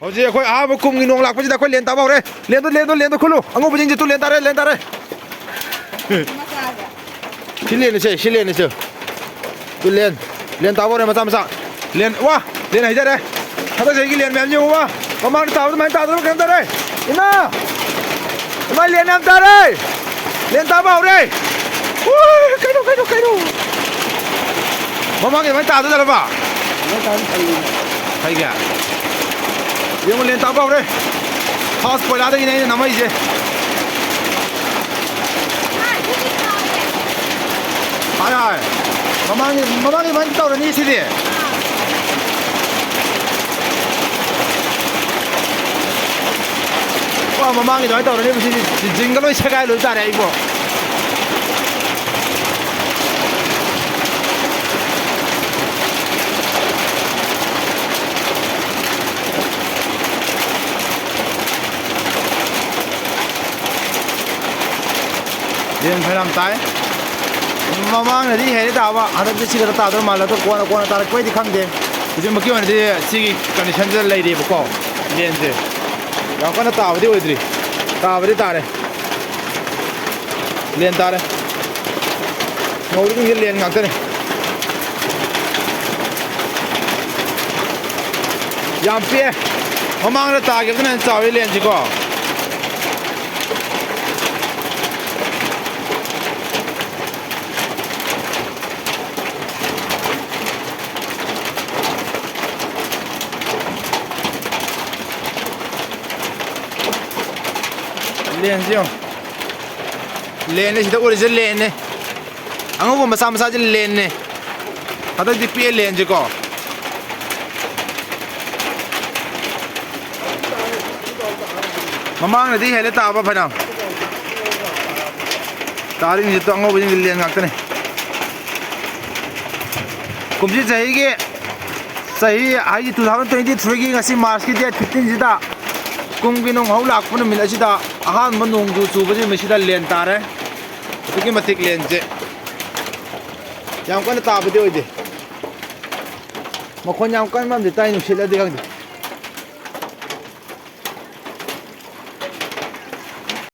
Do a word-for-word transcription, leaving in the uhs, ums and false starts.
ꯍꯧꯖꯤꯛ ꯑꯩꯈꯣꯏ ꯑꯍꯥꯟꯕ ꯀꯨꯝꯒꯤ ꯅꯣꯡ ꯂꯥꯛꯄꯁꯤꯗ ꯑꯩꯈꯣꯏ ꯂꯦꯟ ꯇꯥꯕ ꯍꯧꯔꯦ꯫ ꯂꯦꯟꯗꯣ, ꯂꯦꯟꯗꯣ, ꯂꯦꯟꯗꯣ ꯈꯨꯜꯂꯨ꯫ ꯑꯉꯧꯕꯁꯤꯡꯁꯦ ꯇꯨ ꯂꯦꯟ ꯇꯥꯔꯦ, ꯂꯦꯟ ꯇꯥꯔꯦ꯫ ꯁꯤ ꯂꯦꯟꯅꯤꯁꯦ, ꯁꯤ ꯂꯦꯟꯅꯤꯁꯦ꯫ ꯇꯨ ꯂꯦꯟ, ꯂꯦꯟ ꯇꯥꯕ ꯍꯧꯔꯦ ꯃꯆꯥ ꯃꯆꯥ꯫ ꯂꯦꯟ, ꯋꯥ, ꯂꯦꯟ ꯍꯩꯊꯔꯦ꯫ ꯍꯟꯗꯛ ꯆꯍꯤꯒꯤ ꯂꯦꯟ ꯃꯌꯥꯝ ꯌꯦꯡꯉꯨ ꯋꯥ꯫ ꯃꯃꯥꯡꯗ ꯇꯥꯕ ꯑꯗꯨꯃꯥꯏꯅ ꯇꯥꯗꯕ ꯀꯩꯅꯣꯝ ꯇꯧꯔꯦ꯫ ꯏꯃꯥ! ꯏꯃꯥ, ꯂꯦꯟ ꯌꯥꯝ ꯇꯥꯔꯦ! ꯂꯦꯟ ꯇꯥꯕ ꯍꯧꯔꯦ! ꯎꯏ, ꯀꯩꯅꯣ, ꯀꯩꯅꯣ, ꯀꯩꯅꯣ? ꯃꯃꯥꯡꯒꯤ ꯑꯗꯨꯃꯥꯏꯅ ꯇꯥꯗꯖꯥꯠꯂꯕ? ꯀꯩꯒꯤ? ꯌꯦꯡꯉꯨ, ꯂꯦꯟ ꯇꯥꯕ ꯍꯧꯔꯦ꯫ ꯐꯥꯔꯁ ꯄꯣꯏꯂꯥꯗꯒꯤꯅꯦ ꯑꯩꯅ ꯅꯝꯃꯛꯏꯁꯦ꯫ ꯍꯥꯏ, ꯍꯥꯏ꯫ ꯃꯃꯥꯡꯒꯤ, ꯃꯃꯥꯡꯒꯤ ꯑꯗꯨꯃꯥꯏꯅ ꯇꯧꯔꯅꯤ ꯁꯤꯗꯤ꯫ ꯋꯥ, ꯃꯃꯥꯡꯒꯤ ꯑꯗꯨꯃꯥꯏꯅ ꯇꯧꯔꯅꯤ ꯁꯤꯗꯤ꯫ ꯖꯤꯡꯒ ꯂꯣꯏ ꯁꯦꯒꯥꯏ ꯂꯣꯏ ꯇꯥꯔꯦ ꯑꯩꯕꯣ꯫ ꯂꯦꯟ ꯐꯅꯌꯥꯝ ꯇꯥꯏ꯫ ꯃꯃꯥꯡꯗꯗꯤ ꯍꯦꯜꯂꯦ ꯇꯥꯕ, ꯍꯟꯗꯛꯇꯤ ꯁꯤ ꯈꯛꯇ ꯇꯥꯗꯧ ꯃꯥꯜꯂꯦ, ꯑꯗꯣ ꯀꯣꯟꯅ, ꯀꯣꯟꯅ ꯇꯥꯔꯛꯄꯩꯗꯤ ꯈꯪꯗꯦ꯫ ꯍꯧꯖꯤꯛꯃꯛꯀꯤ ꯑꯣꯏꯅꯗꯤ ꯁꯤꯒꯤ ꯀꯟꯗꯤꯁꯟꯁꯤꯗ ꯂꯩꯔꯤꯕꯀꯣ, ꯂꯦꯟꯁꯦ꯫ ꯌꯥꯝ ꯀꯟꯅ ꯇꯥꯕꯗꯤ ꯑꯣꯏꯗ꯭ꯔꯤ꯫ ꯇꯥꯕꯗꯤ ꯇꯥꯔꯦ꯫ ꯂꯦꯟ ꯇꯥꯔꯦ꯫ ꯉꯧꯔꯤꯁꯤꯡꯁꯦ ꯂꯦꯟ ꯉꯥꯛꯇꯅꯦ꯫ ꯌꯥꯝ ꯄꯤꯛꯑꯦ꯫ ꯃꯃꯥꯡꯗ ꯇꯥꯈꯤꯕꯗꯨꯅ ꯍꯦꯟꯅ ꯆꯥꯎꯋꯤ ꯂꯦꯟꯁꯤꯀꯣ꯫ ꯂꯦꯟꯁꯤ ꯌꯦꯡꯉꯨ꯫ ꯂꯦꯟꯅꯦ ꯁꯤꯗ ꯎꯔꯤꯁꯦ, ꯂꯦꯟꯅꯦ꯫ ꯑꯉꯧꯕ ꯃꯆꯥ ꯃꯆꯥꯁꯦ ꯂꯦꯟꯅꯦ꯫ ꯍꯟꯗꯛꯇꯤ ꯄꯤꯛꯑꯦ ꯂꯦꯟꯁꯦꯀꯣ꯫ ꯃꯃꯥꯡꯗꯗꯤ ꯍꯦꯜꯂꯦ ꯇꯥꯕ ꯐꯅꯌꯥꯝ꯫ ꯇꯥꯔꯤꯁꯤꯡꯁꯦ ꯑꯉꯧꯕꯁꯤꯡꯁꯦ ꯂꯦꯟ ꯉꯥꯛꯇꯅꯦ꯫ ꯀꯨꯝꯁꯤ ꯆꯍꯤꯒꯤ, ꯆꯍꯤ ꯍꯥꯏꯗꯤ two thousand twenty threeꯒꯤ ꯉꯁꯤ Marchꯀꯤ date fifteenꯁꯤꯗ ꯀꯨꯝꯒꯤ ꯅꯣꯡ ꯍꯧ ꯂꯥꯛꯄ ꯅꯨꯃꯤꯠ ꯑꯁꯤꯗ ꯑꯍꯥꯟꯕ ꯅꯣꯡꯖꯨ ꯆꯨꯕ ꯅꯨꯃꯤꯠꯁꯤꯗ ꯂꯦꯟ ꯇꯥꯔꯦ꯫ ꯑꯗꯨꯛꯀꯤ ꯃꯇꯤꯛ ꯂꯦꯟꯁꯦ ꯌꯥꯝ ꯀꯟꯅ ꯇꯥꯕꯗꯤ ꯑꯣꯏꯗꯦ꯫ ꯃꯈꯣꯟ ꯌꯥꯝ ꯀꯟꯕ ꯑꯃꯗꯤ ꯇꯥꯏ, ꯅꯨꯡꯁꯤꯠꯂꯗꯤ ꯈꯪꯗꯦ꯫